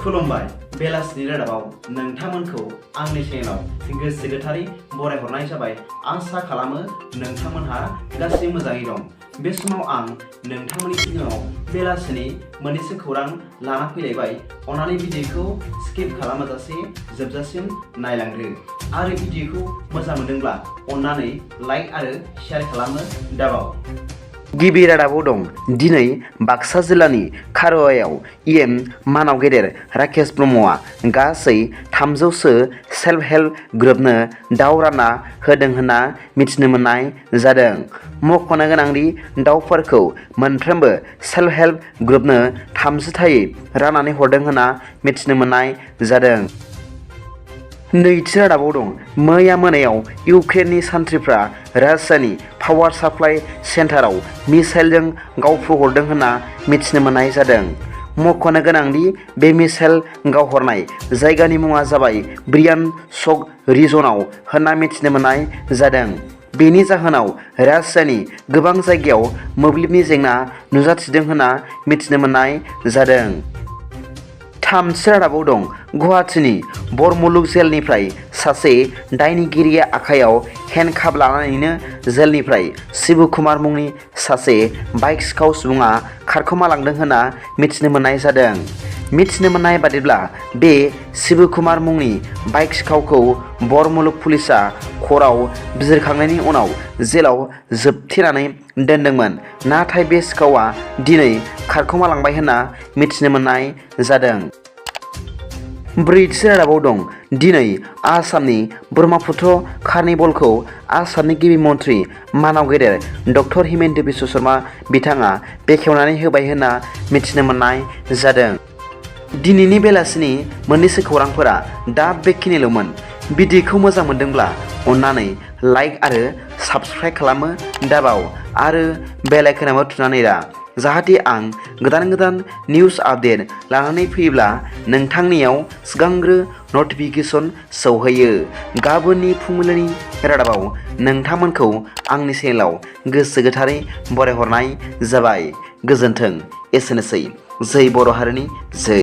खुलुमबाय बेलासिनि रादाबाव नोंथांमोनखौ आंनि चेनेलाव गोसो गोथारै बरायहरनाय जाबाय। आसा खालामो नोंथांमोनहा गासै मोजाङै दं। बे समाव आं नोंथांमोननि सिगाङाव बेलासिनि मोननैसो खौरां लाना फैलायबाय। अन्नानै भिडिअखौ स्किप खालामाजासे जोबजासिम नायलांदो आरो भिडिअखौ मोजां मोनदोंब्ला अन्नानै लाइक आरो शेयार खालामनो दाबाव। गिबि रादाबाव दं दिनै बाक्सा जिल्लानि खारुवायाव इएम मानाव गेदेर राकेश ब्रह्मआ गासै 300सो सेल्फ हेल्प ग्रुपनो दाउ रानना होदों होनना मिथिनो मोननाय जादों। मख'नो गोनांदि दाउफोरखौ मोनफ्रोमबो सेल्फ हेल्प ग्रुपनो 300थायै राननानै हरदों होनना मिथिनो मोननाय जादों। नैथि रादाबाव दं मैया मोनायाव इउक्रेननि सान्थ्रिफ्रा रासियानि पावार साप्लाइ सेन्टाराव मिसाइलजों गावफ्रुहरदों होनना मिथिनो मोननाय जादों। मख'नो गोनांदि बे मिसाइल गावहरनाय जायगानि मुङा जाबाय ब्रियानस्क रिजनाव होनना मिथिनो मोननाय जादों। बेनि जाहोनाव रासियानि गोबां जायगायाव मोब्लिबनि जेंना नुजाथिदों होनना मिथिनो मोननाय जादों। थामथि रादाबाव दं गुवाहाटीनि बरमुलुग जेलनिफ्राय सासे दायनिगिरिया आखायाव हेन्डकाफ लानानैनो जेलनिफ्राय शिव कुमार मुंनि सासे बाइक सिखाव सुबुङा खारखोमालांदों होनना मिथिनो मोननाय जादों। मिथिनो मोननाय बादिब्ला बे शिव कुमार मुंनि बाइक सिखावखौ बरमुलुग पुलिसआ खराव बिजिरखांनायनि उनाव जेलाव जोबथेनानै दोनदोंमोन। नाथाय बे सिखावआ दिनै खारखोमालांबाय होनना मिथिनो मोननाय जादों। ब्रैथि रादाबाव दं दिनै आसामनि ब्रह्मपुत्र कार्निभलखौ आसामनि गिबि मन्थ्रि मानाव गेदेर डक्टर हिमन्त बिश्व शर्मा बिथाङा बेखेवनानै होबाय होनना मिथिनो मोननाय जादों। दिनैनि बेलासिनि मोननैसो खौरांफोरा दा बेखिनिल'मोन। भिडिअखौ मोजां मोनदोंब्ला अन्नानै लाइक आरो साबस्क्राइब खालामनो दाबाव आरो बेल आइकनआवबो थुनानै ला, जाहाथे आं गोदान निउस आपडेट लानानै फैयोब्ला नोंथांनियाव सिगांग्रो नटिफिकेसन सौहैयो। गाबोननि फुंबिलिनि रादाबाव नोंथांमोनखौ आंनि चेनेलाव गोसो गोथारै बरायहरनाय जाबाय। गोजोन्थों। एसेनोसै। जै बर' हारिनि जै।